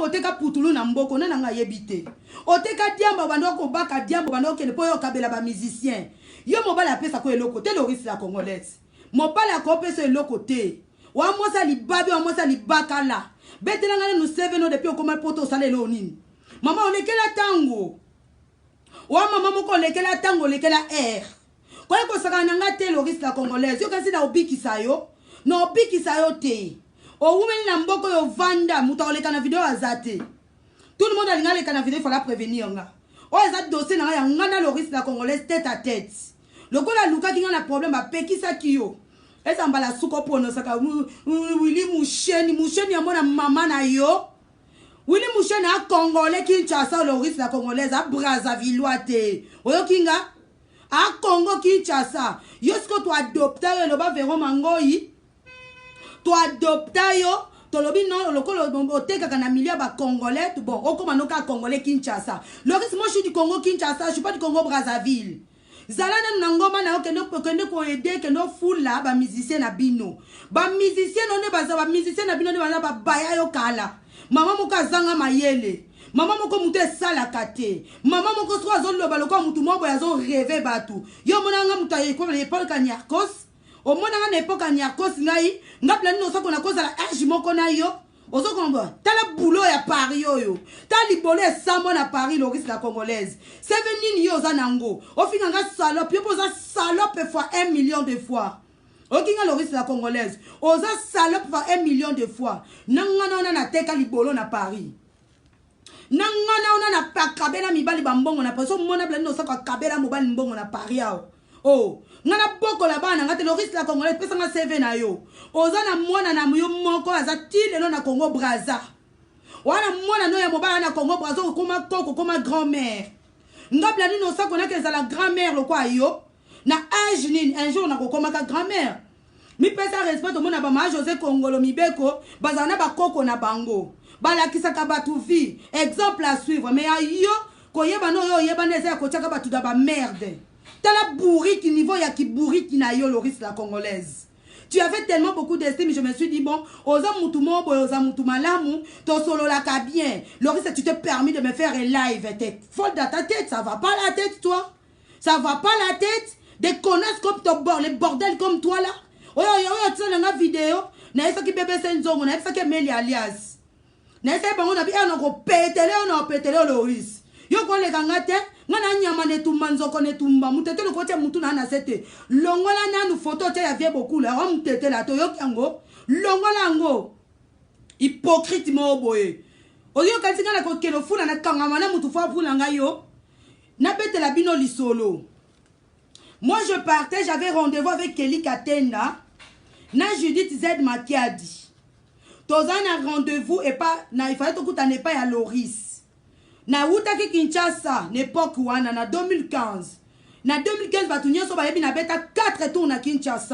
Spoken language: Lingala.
diamba, oteka putulu na mboko na nanga ayebi te. Oteka diamba, obanda okobaka diamba, obanda okende mpo oyo okabela bamusicien. Yo mobali apesako eloko te. Loris la Congolaise, mobali akopesa eloko te. Wa mwasi ya libabi, wa mwasi ya libakala. Betelanga nanu seveno depuis okoma poto, osala eloko nini? Mama, olekela ntango. Wa mama moko, olekela ntango, olekela aire. Koya kosakana na nga te, Loris la Congolaise. Yo kasi na obikisa yo, na obikisa yo te. Owumeli na mboka oyo, ovanda. Moto akoleka na video aza te. Tout le monde alinga aleka na video, il fallait prévenir nga. Oyo eza dossier na nga ya nga na Loris la Congolaise, tête à tête. Lokola alukaki nga na problème, bapekisaki yo. Eza mbala suka oponosaka Willi Musheni. Musheni ya mona mama na yo. Willi Musheni a Congolais Kinshasa. Loris la Congolaise a Brazzavillois te. Oyoki nga? A Congo Kinshasa. Yo sikoyo toadopta yo, eloba Vero Mangoi. Toadopta yo, tolobi non, lokola otekaka na milieu ya bacongolais, bon, okóma noka Congolais Kinshasa. Loris, moi je suis du Congo Kinshasa, je suis pas du Congo Brazzaville. Zala nanu na ngomba na yo. Kende, kende koaider, kende ofula bamusicien na bino. Bamusicien no nde baza, bamusicien na bino nde baza babaya yo kala. Mama moko azanga mayele, mama moko motu esalaka te, mama moko soki azoloba lokola motu moko boye, azorêver bato. Yo omonanga moto époque ya Niarcos? Omonanga na époque ya Niarcos? Ngai nga plani osakona kozala age moko na yo. Ozokomba, tala boulot ya Paris oyo, tala libolo esambo na Paris. Loris la Congolaise, seve nini yo oza nango? Ofinga nga salope, yo mpo oza salope fois 1 million de fois. Okinga Loris la Congolaise, oza salope fois 1 million de fois. Na ngana wana nateka libolo na Paris, na ngana wana napakabela mibali bambongo na Paris. Omona bila nini? Osaka kabela mobali mbongo na Paris awa. O nga nabokola bana na nga te. Loris la Congolaise, pesanga CV na yo. Oza na mwana na yo moko aza ti lelo na Congo Braza wana. Mwana no ya mobali na Congo Braza, okoma koko, okoma grand mère. Nga bila nini osakonaka ezala grand mère lokwa yo na age nini? Un jour nakokomaka grand mère. Mipesa respect. Tomona bama José Kongolo mibeko, bazala na bakoko na bango, balakisaka bato vie, exemple à suivre. Mais ya yo koyeba na oyo oyebana eza ya kotiaka bato na bamerde. Tala bourrique, niveau ya kibourrique na yo. Loris la Congolaise, tu avais tellement beaucoup d'estime. Je me suis dit, bon, oza mutu moko boye, oza mutu malamu, tosololaka bien. Loris, tu t'es permis de me faire un live. T'es folle dans ta tête? Ça va pas la tête, toi. Ça va pas la tête. Des connasses comme ton bord, les bordels comme toi là, oyo oyo tia nanga video. Nayebisaki BBC Nzongo, nayebisaki Emeli alias, nayebisaki bango na bi na kopetele oyo, na kopetele oyo. Loris, yo koleka nga te. Nga na nyama na etumba, nzoko na etumba, mutetele okotia mutu na na se te. Longola nanu foto otia ya vie bokula wa mutetele. Toyoki yango, longola yango. Hypocrite moko boye. Oyokanisi nga na kokende ofula na kangama na mutu fo afula ngai? Yo nabetela bino lisolo. Moi je partais, j'avais rendez-vous avec Kelly Katenda na Judith Z Makiadi. Toza na rendez-vous epa na ifale tokutana epai ya Loris. Nawutaki Kinshasa na époque wana na 2015. Na 2015, bato nyonso bayebi, nabeta 4 tour na Kinshasa.